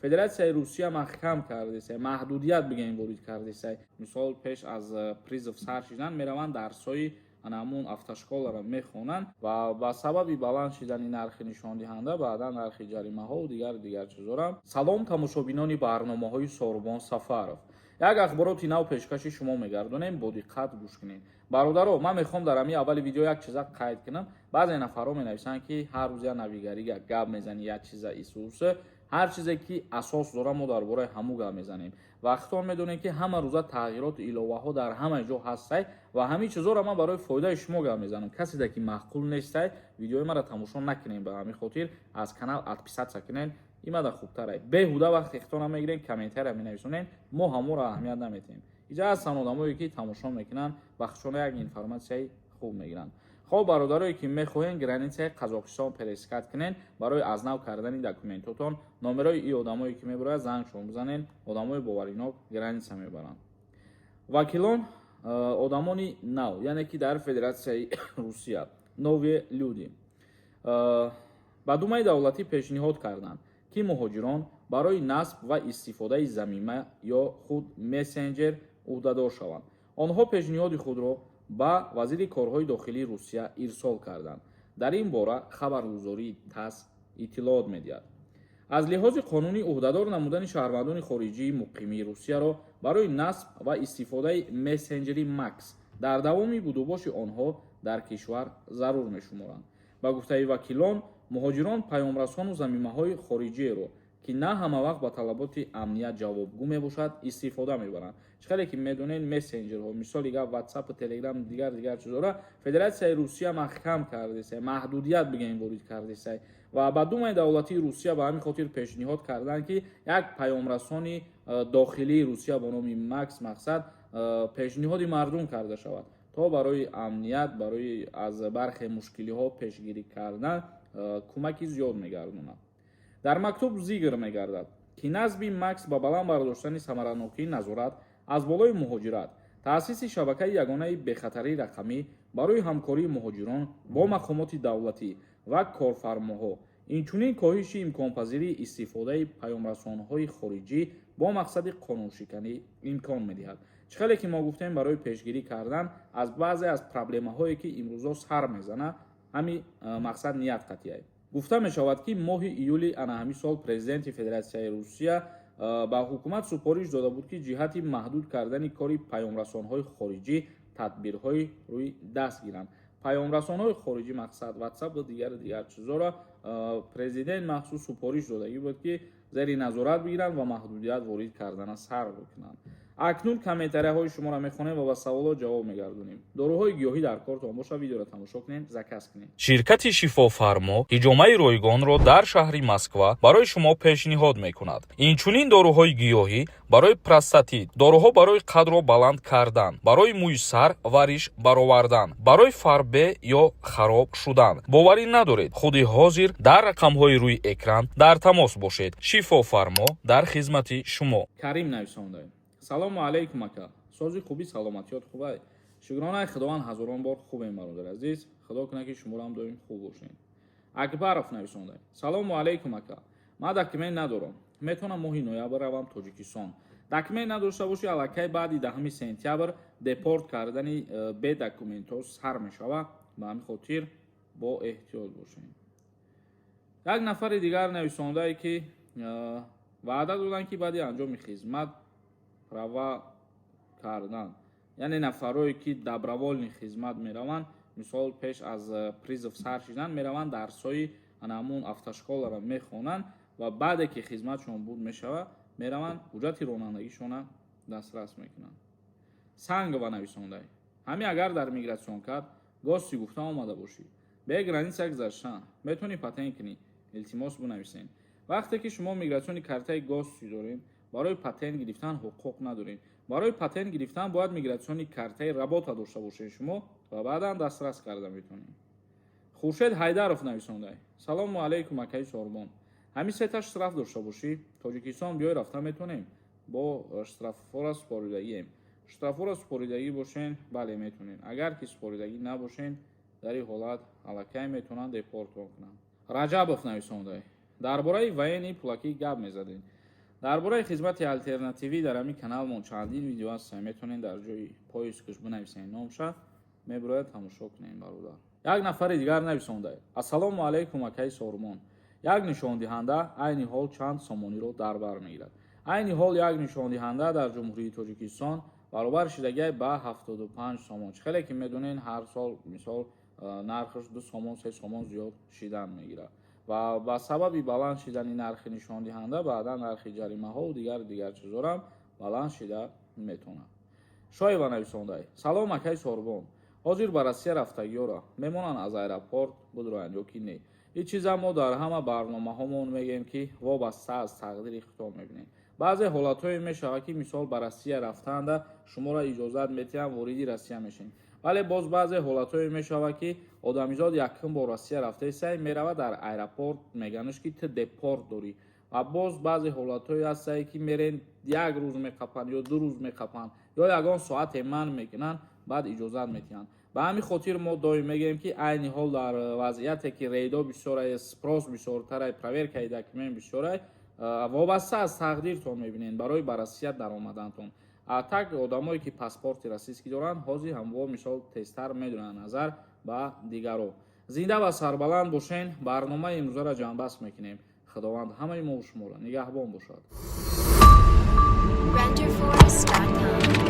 Федератсияи Русия маҳкам кардесай, маҳдудият бигӯем, ворид кардесай. Мисол, пеш аз призыв сар шидан мераванд, дарсҳои ана ҳамун автошколаро мехонанд ва ба сабаби баланд шидани нархи нишондиҳанда, баъдан нархи ҷаримаҳову дигар дигар чизора. Салом, тамошобинони барномаҳои Сорбон Сафаров. Як ахбороти нав пешкаши шумо мегардонем, бо диққат гӯш кунед. Бародаро, ман мехоҳам дар ҳамин аввали видео як чиза қайд кунам. Баъзе нафарҳо менависанд, ки ҳар рӯз як навигарига гап мезанӣ, як чиза исус. Ҳар чизе ки асос дора, мо дар бораи ҳамун гап мезанем. Вақтон медонем, ки ҳама рӯза тағйироту иловаҳо дар ҳама ҷо ҳастай ва ҳамин чизоро ман барои фоидаи шумо гап мезанам. Каседе ки маъқул нестай, видеои маро тамошо накунем. Ба ҳамин хотир аз канал отписаться кунен, имада хубтарай. Беҳуда вақте хито намегирем, комментария менависонем, мо ҳаморо аҳамият наметиҳем. Иҷа ҳастанд одамое, ки тамошо мекунанд, вақтшона як информатсияи хуб мегиранд. Хоб, бародарое, ки мехоҳем границаи Қазоқистон пересекать кунен, барои аз нав кардани документотон номерои и одамое, ки мебарояд, зангшон бизанен. Одамои боваринок граница мебаранд. Вакилон одамони нав, яъне ки дар Федератсияи Русия новые люди, ба Думаи давлатӣ пешниҳод карданд, ки муҳоҷирон барои насб ва истифодаи замима ё худ мессенҷер ӯҳдадор шаванд. Онҳо пешниҳоди худро ба вазири корҳои дохилии Русия ирсол карданд. Дар ин бора хабаргузории ТАСС иттилоот медиҳад. Аз лиҳози қонунӣ ӯҳдадор намудани шаҳрвандони хориҷии муқимии Русияро барои насб ва истифодаи мессенҷери Макс дар давоми будубоши онҳо дар кишвар зарур мешуморанд. Ба гуфтаи вакилон, муҳоҷирон паёмрасону замимаҳои хориҷиеро, ки на ҳама вақт ба талаботи амният ҷавобгӯ мебошад, истифода мебаранд. Чӣ хеле ки медонед, мессенҷерҳо, мисоли гап, Ватсапу Телеграм, дигар дигар чизора Федератсияи Русия маҳкам кардесай, маҳдудият бигӯем, ворид кардесай ва ба Думаи давлатии Русия ба ҳамин хотир пешниҳод карданд, ки як паёмрасони дохилии Русия бо номи Макс, мақсад, пешниҳоди мардум карда шавад, то барои амният, барои аз бархе мушкилиҳо пешгирӣ кардан кӯмаки зиёд мегардонад. Дар мактуб зикр мегардад, ки насби Макс ба баланд бардоштани самаранокии назорат аз болои муҳоҷират, таъсиси шабакаи ягонаи бехатарии рақамӣ барои ҳамкории муҳоҷирон бо мақомоти давлатӣ ва корфармоҳо, инчунин коҳиши имконпазирии истифодаи паёмрасонҳои хориҷӣ бо мақсади қонуншиканӣ имкон медиҳад. Чӣ хеле ки мо гуфтем, барои пешгирӣ кардан аз баъзе аз проблемаҳое, ки имрӯзо сар мезана, ҳамин мақсад ният қатъияй. Гуфта мешавад, ки моҳи июли ана ҳамин сол президенти Федератсияи Русия ба ҳукумат супориш дода буд, ки ҷиҳати маҳдуд кардани кори паёмрасонҳои хориҷӣ тадбирҳои рӯи даст гиранд. Паёмрасонҳои хориҷӣ, мақсад, Ватсап ва дигару дигар чизҳоро президент махсус супориш додагӣ буд, ки зери назорат бигиранд ва маҳдудият ворид кардана сар бикунанд. Акнун комментарияҳои шуморо мехонем ва ба саволҳо ҷавоб мегардонем. Доруҳои гиёҳӣ дар кортон боша, видеоро тамошо кунед, заказ кунед. Ширкати Шифофармо ҳиҷомаи ройгонро дар шаҳри Москва барои шумо пешниҳод мекунад. Инчунин доруҳои гиёҳӣ барои простатит, доруҳо барои қадро баланд кардан, барои мӯи сар ва риш баровардан, барои фарбе ё хароб шудан. Боварӣ надоред? Худи ҳозир дар рақамҳои рӯи экран дар тамос бошед. Шифофармо дар хизмати шумо. Карим нависонда: «Салому алайкум, ака, сози, хубӣ, саломатиёт хубай?» Шукронаи Худованд, ҳазорон бор хубем, бародар азиз. Худо кунад, ки шуморо доим хуб бошед. Акбаров нависонда: «Салому алайкум, ака, ман документ надорам, метавонам моҳи ноябр равам Тоҷикистон?» Документ надошта бошӣ, аллакай баъди 10 сентябр депорт кардани бе документҳо сар мешавад. Ба ҳамин хотир бо эҳтиёт бошед. Як нафари дигар нависондае, ки ваъда доданд, ки баъди анҷоми хизмат права кардан, яъне нафарое, ки добровольный хизмат мераванд, мисол, пеш аз призыв сар шидан мераванд, дарсҳои ана ҳамун автошколаро мехонанд ва баъде ки хизматшон буд мешавад, мераванд, ҳуҷҷати ронандагишона дастрас мекунанд. Сангова нависондай: «Ҳамин агар дар миграцион кард гости гуфта омада бошӣ, бе граница гузаштан метавонӣ патент кунӣ? Илтимос, бинависен.» Вақте ки шумо миграционный картаи гости дорем, барои патент гирифтан ҳуқуқ надорем. Барои патент гирифтан бояд миграционный картаи работа дошта бошед шумо ва баъдан дастрас карда метавонем. Хуршед Ҳайдаров нависондай: «Салому алайкум, акаи Сорбон, ҳамин сета штраф дошта бошӣ, Тоҷикистон биёй, рафта метавонем? Бо штрафҳоро супоридагием.» Штрафҳоро супоридагӣ бошен, бале, метавонед. Агар ки супоридагӣ набошен, дар ин ҳолат аллакай метавонанд депортон кунанд. Раҷабов нависондай: «Дар бораи военный пулакӣ гап мезадем.» Дар бораи хизмати алтернативӣ дар ҳамин каналмон чандин видео ҳаст, метавонед дар ҷои поискаш бинависед номша, мебирояд, тамошо кунем, бародар. Як нафари дигар нависонда: «Ассалому алайкум, акаи Сормон, як нишондиҳанда айни ҳол чанд сомониро дар бар мегирад?» Айни ҳол як нишондиҳанда дар Ҷумҳурии Тоҷикистон баробар шидагиай ба 75 сомон. Чӣ хеле ки медонед, ҳар сол, мисол, нархаш 2 сомон, 3 сомон зиёд шидан мегирад ва ба сабаби баланд шидани нархи нишондиҳанда баъдан нархи ҷаримаҳову дигар дигар чизорам баланд шида метавонад. Шоева нависондай: «Салом, акаи Сорбон, ҳозир ба Россия рафтагиёро мемонанд аз аэропорт будроянд ё ки не?» Ин чиза мо дар ҳама барномаҳомон мегӯем, ки вобаста аз тақдири худтон мебинем. Баъзе ҳолатҳое мешавад, ки, мисол, ба Россия рафтаанда шуморо иҷозат метиҳанд, вориди Россия мешавед, вале боз баъзе ҳолатҳое мешавад, ки одамизод якум бор Россия рафтаисай, меравад, дар аэропорт меганаш, ки ту депорт дорӣ. Ва боз баъзе ҳолатҳое ҳастае, ки мерен, як рӯз меқапанд ё 2 рӯз меқапанд ё ягон соате манъ мекунанд, баъд иҷозат метиҳанд. Ба ҳамин хотир мо доим мегӯем, ки айни ҳол дар вазъияте ки рейдо бисёрай, спрос бисёртарай, проверкаи документ бисёрай, вобаста аз тақдиртон мебинед барои ба Россия даромадантон. А так одамое ки паспорти российский доранд, ҳозир ҳамво, мисол, тезтар медонанд назар ба дигаро. Зинда ва сарбаланд бошен. Барномаи имрӯзаро ҷамъбаст мекунем. Худованд ҳамаи мову шуморо нигаҳбон бошад. Renderforest.com.